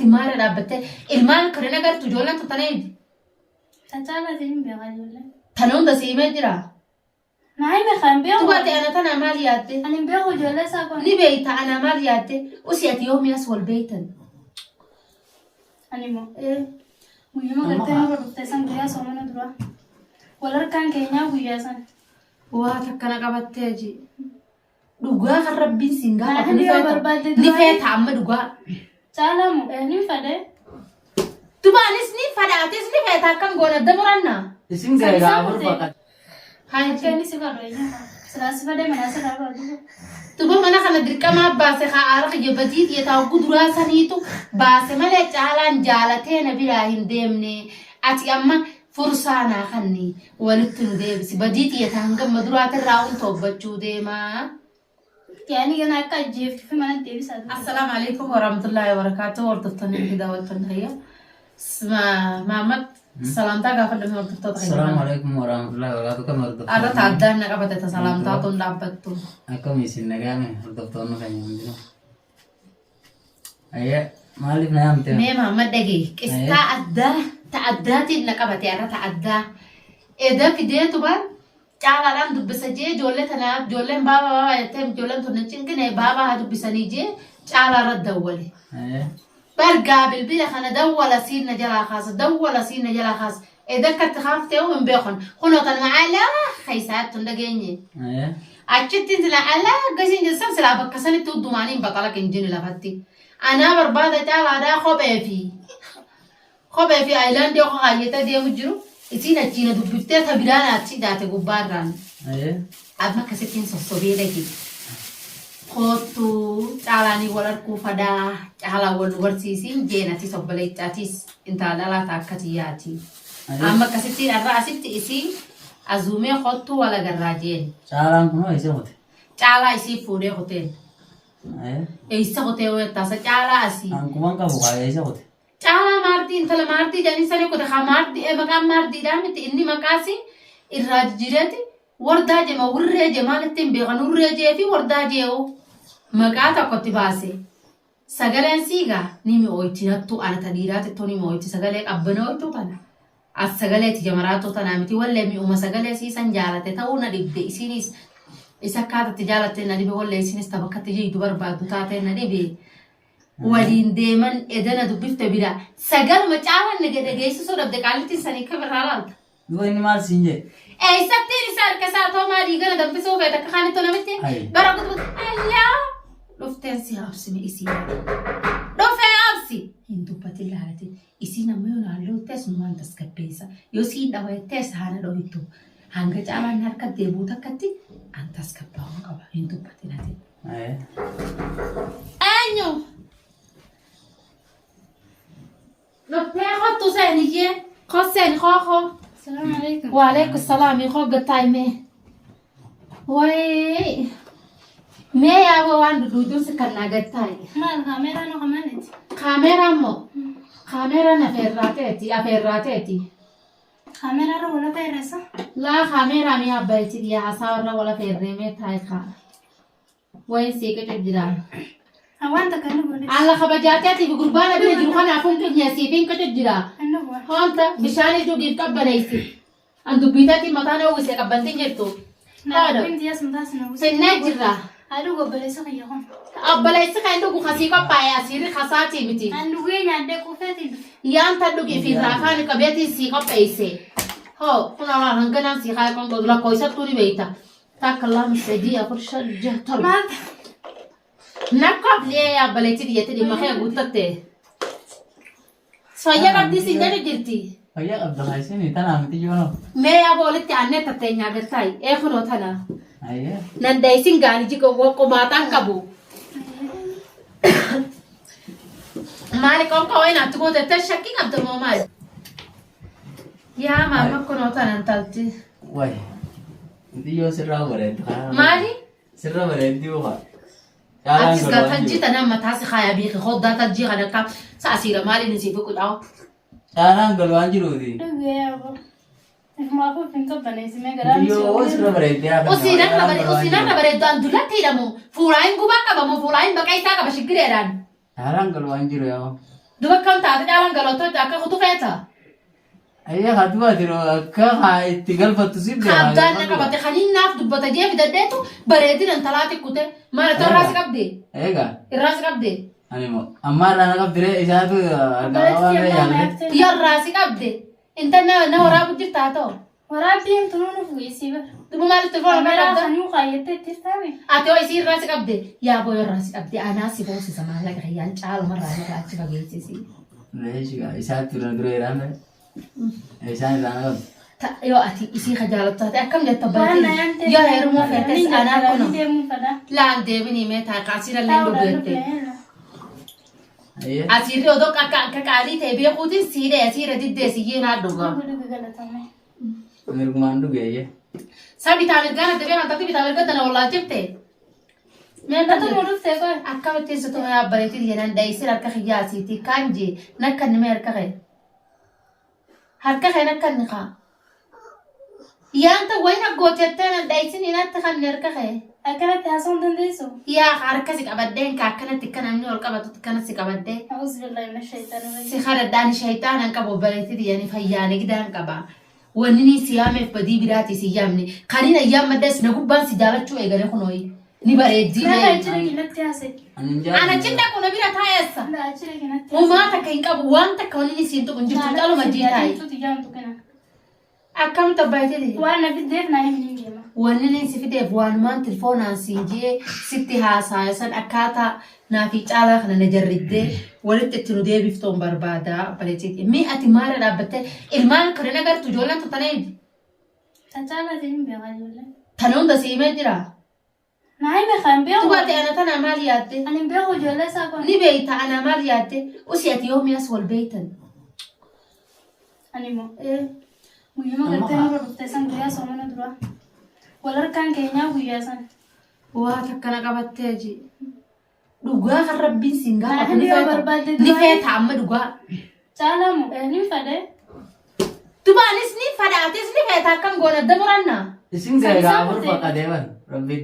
Ati maara dhaabbattee ilmaan kana nagartu ijoolleen tun tana eenyu? Tacaalaatiin hin beekaa ijoollee. Tana hunda si himee jira. Naa hime kan beeku. Duba ati ana tana maal yaadde? Ani hin beeku ijoollee isaa kun. Ni beeyta ana maal yaadde? Usi ati yoomi as wal beeytan? Ani immoo guyyuma gartee nurra dhuftee san guyyaa soomana duraa. Wal harkaan keenyaa guyyaa san. Waa takkana qabattee ji. Dhugaa kan rabbiin siin gaafatu ni Yoo feeta. barbaadde Ni duraa- feeta amma dhugaa. Caalamu ni fadhe. Duba anis ni fadha atis ni feeta akkam goona adda muranna. Isin ga'e Sanisaa afur murtee. bakka. Haa Akka inni si fadhu eenyu silaa si fadhee manaa sirraa baatu. Duba mana kana dirqamaa baase haa aara kiyya badii tiyya taa hogguu duraa saniitu baase malee caalaan jaalatee na biraa hin deemne. Ati amma fursaa naa kanni walitti nu deebisi. Badii tiyya taa hangamma duraatirraa un toobbachuu deemaa. Yaani gana akka ajjeeftuu fi mana deebisaa ture. Assalaamu alaikum warahmatullahi wabarakatuh. Hordoftoonni fi daawwattoonni kiyya. Maamad salaamtaa gaafadhame hordoftoota kiyya. Assalaamu alaikum warahmatullahi wabarakatuh. Kam hordoftoonni? Arra ta addaan na qabate ta salaamtaa tun dhaabbattu. Akkam isin nagaame hordoftoonni keenya hundinuu. Ayyee maaliif na yaamte? Mee Maamad dhagee qistaa addaa ta addaatiin na qabate arra ta addaa. Eda fideetumaan Caalaadhaan dubbisa jee ijoollee tana ijoolleen baabaa baabaa jettee ijoolleen tun hin cinqine baabaa haa dubbisanii jee caalaa irra dawwale. Bargaa bilbila kana dawwala siin na jalaa kaasa dawwala siin na jalaa kaasa eda akkatti kaaftee hoo hin beekan kunoo tanuma alaa keessaa jettu hin dhageenye. Achitti silaa alaa akkasiin jettan silaa bakka sanitti uddumaanii hin baxala hin lafatti. Anaa barbaada caalaadhaa kophee fi Kophee fi ayilaandii oka kaayyatee deemu jiru isiin achii na dubbiftee ta biraa na achi daate gubbaarraan. Amma akkasittiin sossobee dhaqi. Koottu caalaanii wal arguu fadaa caalaan wal nu barsiisiin jeen atis obboleetti atis intala dhalaa ta akka tiyyaati. Amma akkasittiin har'a asitti isii azuumee koottu wal agarraa jeen. Caalaan kunoo eessa kute? Caalaa isii fuudhee kuteen. Eessa kutee weettaasa caalaa asii. Ankuman qabu kaa eessa kute? Caalaa maartii intala maartii jedhanii sanii kute haa maartii ee maqaan maartiidhaa miti inni maqaasi irraa jijjiireeti wardaa jema wurree je maalitti hin beekan wurree jee fi wardaa jee'u maqaa tokkotti baase sagaleen siigaa ni mi'ooyti nattuu ana ta dhiiraatittuu ni mi'ooyti sagalee qabbanooytuu tana as sagalee tiyya maraattuu tanaa miti wallee mi'uma sagalee siisan jaalate ta'uu na dhibde isiinis isa akkaatatti jaalatte na dhibe wallee isiinis ta bakkatti jiitu barbaaddu taatee na dhibe. Waliin deeman edana dubbifte bira sagaluma caalaan na dhageessisuu dhabde qaallittiin sanii kam irraa laalta. Duuba inni maal siin jedhe? Eessattiin isa harka isaa too maalii gana danfisuu feete akka kaanitti namitti Ayi. bara kutu allaa dhufteen si haabsime isii dhufee haabsi hin dubbatin laalatin isiin amma yoo naalloo tees numaan tasgabbeessa yoo siin dhaweettees haana dhohittu hanga caalaan harka deebuu takkatti an tasgabbaa'uu qaba hin dubbatin ati. Eenyu? Dhuftee kottu seeniyyee. Kos seeni koo koo. Salaamu alaikum. Waalaikum salaam koo gattaay mee. Wayii. Mee yaaboo waan duduuduun si kannaa gattaay. Maal kaameeraa nu kamaaniti? Kaameeraan moo? Kaameeraan afeerraa ta'eeti afeerraa ta'eeti. Kaameeraa irra wal afeerreessa? Laa kaameeraa mi'a abbaayiti dhiyaa haasaa warra wal afeerree mee taa'e kaa. Wayin sii qicu jira. Waan takka inni godhe. Alla kabajaatee ati gurbaan bira jiru kanaaf hin qicne siif hin qicu jira. Inni godhe. Hoonta bishaan dhugiif qabbaneessi. An dubbiitaatiin mataan uwwise qabbantiin jirtu. Haadha. Naafin tiyas mataa sana uwwise. Finnee jirra. Aduu obboleessa kiyya kun. Obboleessi kan dhugu kasii qophaa'e asiirri kasaatii miti. An dhugee nyaadhee quufeetiin dhufe. Yaan tan dhugii fi irraa afaan qabeetiin sii qopheesse. Hoo kun hanganaan sii kaayee qoonqoo lakkoofsattuu ni beekta. Takka lama sadii afur shan jaha torba. Maal Nakkooflee abbaleetti biyyatti dhimma kee guuttatte. Fayyaa qabdii siin jedhu jirti. Fayyaa qabda haa isin tanaa miti joonoo. Mee yaa walitti aannee tatteenyaa galtaayi. Ee kunoo tana. Ayyee. Nan daayisin gaani jiga qomaaxaan qabu. Maali qoonqoo wayi naatti gootettee shakkii qabda moo maali? Yaa maama kunoo tanan talti. Wayi. Mitiyyoo sirraa bareeddu. Maali? Sirra bareeddi ufa. Atis gaa tajjii tanaan mataa si kaayaa beeki hoddaa tajjii kan akka saasiira maaliin isii fi qudhaa. Caalaan galwaan jiruuti. Dhugee yaaboo. Ifumaafuu of hin qabbaneessinee garaan Mitiyyoo sirra bareeddi haa Usii narra bareeddu an dullatti hidhamu fuulaa hin gubaa qabamu fuulaa hin baqaa isaa qaba shiggireedhaan. Caalaan galwaan jiru yaa. Duba akkam taate caalaan galoottoo akka kutu feeta. Ayyee haa duba jiru akka haa itti galfattu si Ka addaan na qabate kaniin naaf dubbata jee fidadheetu bareedina intalaati kute. Maal irraa si qabde? Egaa Irraa si qabde? ani immoo ammaa irraa na qabdire isaatu argaa waan bira yaalate. Yarraa si qabde. Inta na waraabu jirta haa ta'u. Waraabbiin tunuu nuuf geessii bara. Duba maaliif telefoona mana Kameraa qabda? kanuu kaayyatee itti taame. Ati hoo isii irraa si qabde? Yaa boo irraa si qabde anaa si boosisa maallaqa kiyyaan caaluma irraa irraa achi fageessisi. Leeshi gaa isaatti dura dura irraan isaan irraa na qabdi. Yoo ati isii ka jaalattu taate akkam jetta Waan na baatee? yaamte. Yoo heerumuu feetes anaa kuno. Deemuu fedha. Laan deebinii mee taa kaasiirra illee Taa'uudhaan dhugeette. dhufne. Ayyee. Asiirri odoo akka qaalii ta'e beekuutiin siidhee asiirra diddee siyyee naa dhuga. Dhugu dhugu galatame. Mirgumaan dhuge ayyee. Sa bitaa mirgaan adda beekan tatti bitaa mirga tana wallaalchifte. Mee Atu nu dhufte qoy. Akkamitti situma yaabbareetii jedhan dha'isin harka kiyyaa asiiti kaan jee nakkanni mee harka kee. Harka kee nakkanni kaa. Yaanta wayin aggootettee nan dha'isin hinatti kanni harka kee. Akkanatti haasa'uu hin dandeessu? Yaa harka si qabadheen ka akkanatti akka namni ol qabatutti akkana si qabadhee. A'uuzu billahi mina shayitaani rajiim. Si kadhadhaan shayitaana hin qabu obboleettii tiyyanii fayyaane gidaan qaba. Wanni ni si yaameef badii biraati si yaamne. Kaniin ayyaammaddas na gubbaan si jaalachuu eegale kunooyi. Ni bareeddii Lafa mee. achi dhaqi natti haasa'e. Ani hin Ana jaalladhu. cin dhaqu na bira taa'eessa. La achi dhaqi natti haasa'e. Homaa takka hin qabu waan takka wanni ni siin tuqu hin jirtu caluma jii taa'i. Akkamitti obboleettii tiyya? Waan na fiddeef naa himi niin deema. Wanni inni si fideef waanumaan tilfoonaan siin jee sitti haasaaye san akkaataa naa fi caalaa kana na jarriddee walitti itti nu deebiftoon barbaada obboleettii tiyya. Mee ati maara dhaabbattee ilmaan kana hin agartu ijoolleen tun tana eegi. Ta caalaatiin hin beekaa ijoollee. Tana hunda si himee jira. Naa hime kan beeku. Duba ati ana tana maal yaadde? Ani hin beeku ijoollee isaa kun. Ni beeyta ana maal yaadde? Usi ati yoomii as wal beeytan? Ani immoo guyyuma gartee nurra dhufte san guyyaa soomana dura. Wal harkaan keenyaa guyyaa san. Waa takkana qabattee ji. Dhugaa kan rabbiin siin gaafatu Ani ni yoo feeta. barbaadde Ni duraa- feeta amma dhugaa. Caalamu ni fadhe. Duba anis ni fadha atis ni feeta akkam goona adda muranna. Isin San ga'e isaan afur murtee. bakka deeman rabbiin.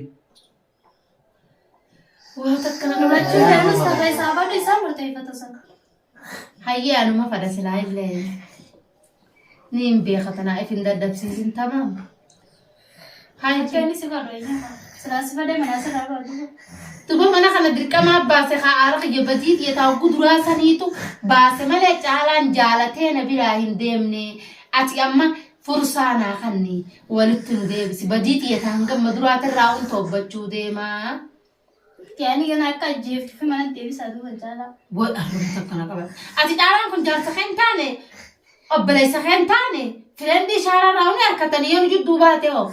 Waa takkana Lachuu qabattee. fedhanus tafa isaa fadhu isaa murteeffatu sana. Hayyee anuma fadha silaa illee. Ni hin beeka tanaa if hin dadhabsiisin tamaam. Hayyee. Akka inni si fadhu eenyu silaa si fadhee manaa sirraa baatu. Duba mana kana dirqamaa baase haa aara kiyya badii tiyya taa hogguu duraa saniitu baase malee caalaan jaalatee na biraa hin deemne. Ati amma fursaa naa kanni walitti nu deebisi. Badii tiyya taa hangamma duraatirraa un toobbachuu deemaa. Yaani gana akka ajjeeftu fi mana deebisaa duuba caalaa. Way arrabta akkana qaban. Ati caalaan kun jaarsa kee hin taane obboleessa kee hin taane firendii shaararraa huni harkatanii yoo nu jidduu baate hoo.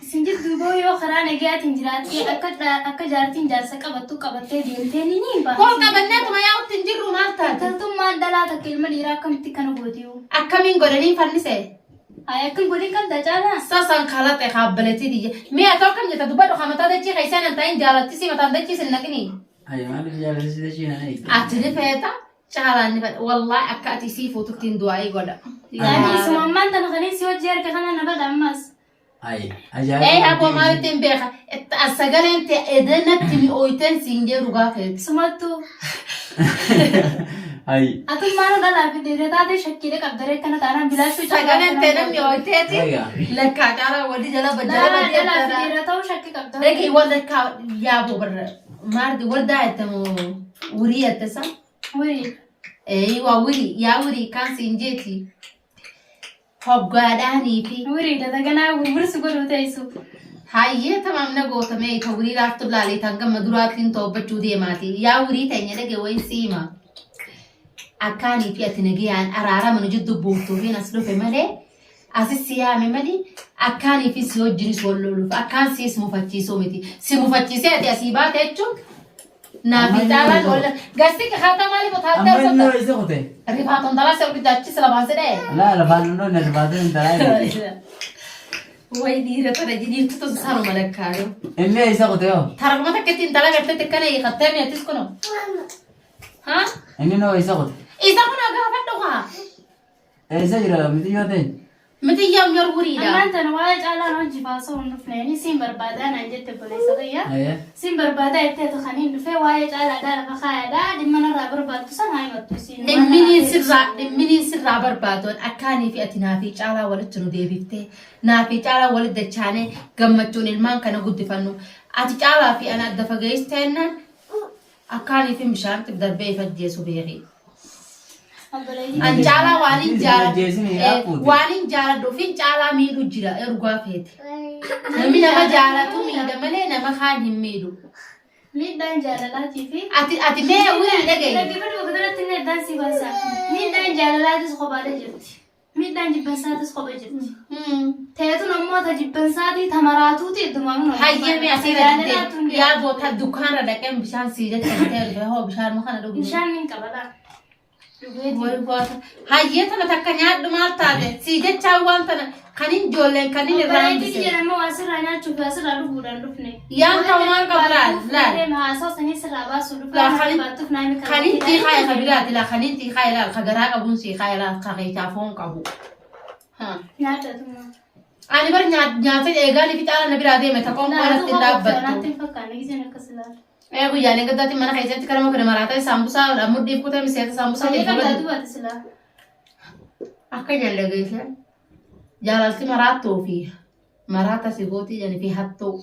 Isin jidduu ba'u yoo karaa nagayaatiin jiraattee akka jaartiin jaarsa qabattu qabattee deemtee ni ni ba'a. Koo qabanneetuma yaa'utti hin jirru maal taate? Intaltummaan dhalaa takka ilma dhiiraa akkamitti kana gootiyu? Akkamiin godhanii fannise? Hayi akkan godhin qabda caalaa. Sasan kalaxe kaabbaletii tiyya. Mee ati akkam jetta dubbadhu haa mataa dachii keessaa nan ta'in jaalattisii mataan dachii sin naqini. Ayi maaliif jaalattisii dachii na eegde? Ati ni feeta caalaan ni fedha. Wallaahi akka ati isii fuututti hin du'aa'ii godha. Yaani isuma ammaan tana kanin si hojii harka kana na bada ammas. Ayi ajaa'iba. Ee aboo maalitti hin beeka. Sagaleen tee edenatti mi'ooyteen siin jee dhugaa keeti. Sumattuu. Ayi. Atummaan dhalaa fi dhiira taate shakkiidha qabdaree akkana taanaan bilaashuu Sagaleen tee namni mi'ooyteeti. Egaa. Lakkaa caalaa walli jala jala badii Dhalaa fi addanaa. dhiira ta'uu shakkii qabda. Dhaqii wal lakkaa yaaboo barra maardi waldaa jettamu wurii jettesa. Wirii. Ee waa wurii yaa wurii kaan siin jeeti. Hoggaadhaanii fi Wirii dataganaa gurgursu godhuu teessu. Hayyee tamaam na gootamee ita wurii laaftu laalee tan gamma duraatiin toobbachuu deemaati. Yaa wurii teenya dhage wayin siima. Akkaanii fi ati nagayaan araarama nu jiddu buuftuufiin as dhufe malee asis si yaame malee akkaanii fi si wajjinis wal loluuf akkaan siis mufachiisuu miti. Si mufachiisee ati asii baate jechuun naa fi caalaan wal gasti haataa maaliif Amma otaaltee inni osoo isa kute. rifaatoon talaa si argita achis lafaan si dha'e. Laa lafaan hin dhoofne rifaatee hin talaa jedhe. Way dhiira tana dhiirtu tun sanuma lakkaayo. Inni isa kute hoo? Targuma takka ittiin intala garteetti akkana hiikattee mi'atis kuno. Haa? Inni noo isa kute. Isa kun gaafadhu haa. Eessa jira miti yoo ta'e? Mixiyyaam yorguriidha. Ammaan tana waa'ee caalaan hojii baasuu hin dhufne. Inni siin barbaadaa naan jette obboleessa kiyya. Ayyee. Siin barbaadaa jettee kan hin dhufe waa'ee caalaadhaa lafa kaayaadhaa dhimma narraa barbaaddu san haa himattu isiin. Dhimminiin sirraa barbaadoon akkaanii fi ati naafii caalaa walitti nu deebiftee naafii caalaa walitti dachaanee gammachuun ilmaan kana guddifannu ati caalaa fi ana adda fageessi ta'ennaan akkaanii fi bishaan darbee ifajjeesu beeki. Obboleettii An caalaa waan hin Ajjeesini jaaladhu waan hin jaaladhu fin caalaa miidhu jira ergaa feete. Namni nama jaalatu miidha malee nama kaan hin miidhu. Miidhaan jaalalaatii fi Ati mee wili dhagaye. Dhaggeeffadhu bakka kanatti illee addaan si baasa. Miidhaan jaalalaatis kophaadha jirti. Miidhaan jibbansaatis kopha jirti. Teetun ammoo ta jibbansaatii ta maraatuuti iddumaan nu. Hayyame asirra didde yaa boota dukkaanra dhaqeen bishaan sii jecha bitee dhufe hoo bishaan kana dhugu. Bishaan ni qaba laa. Dhugeetii. Way goota. Hayyee tana takka nyaadhu maal taate sii jechaa waan tana kan hin ijoolleen kan hin irraa Obboleettii hambise. jedhamu waa sirraa nyaachuuf waa sirraa dhuguudhaan dhufne. Yaan ta'u maal qabu laal laal. Haasaa sanii sirraa baasuu dhufe. Laa kan Baattuuf naami kan hin tiikaa ka biraati laa kan hin tiikaa ilaal ka garaa qabuun siikaa ilaal ka keessaa foon qabu. Nyaadhatuma. Ani bar nyaata eegaa lifi caala na biraa deeme ta qoonqoo irratti hin dhaabbattu. Naatti hin fakkaanne giseen akkas ilaala. Ee guyyaalee gaddaatti mana keessatti karama kana maraataa saambusaa mudhiif kutee miseeta saambusaa Sadii kan fuula taatu baate silaa. akka jallageessa jaalalti maraattuu fi maraata si gootii jedhanii fi hattuu.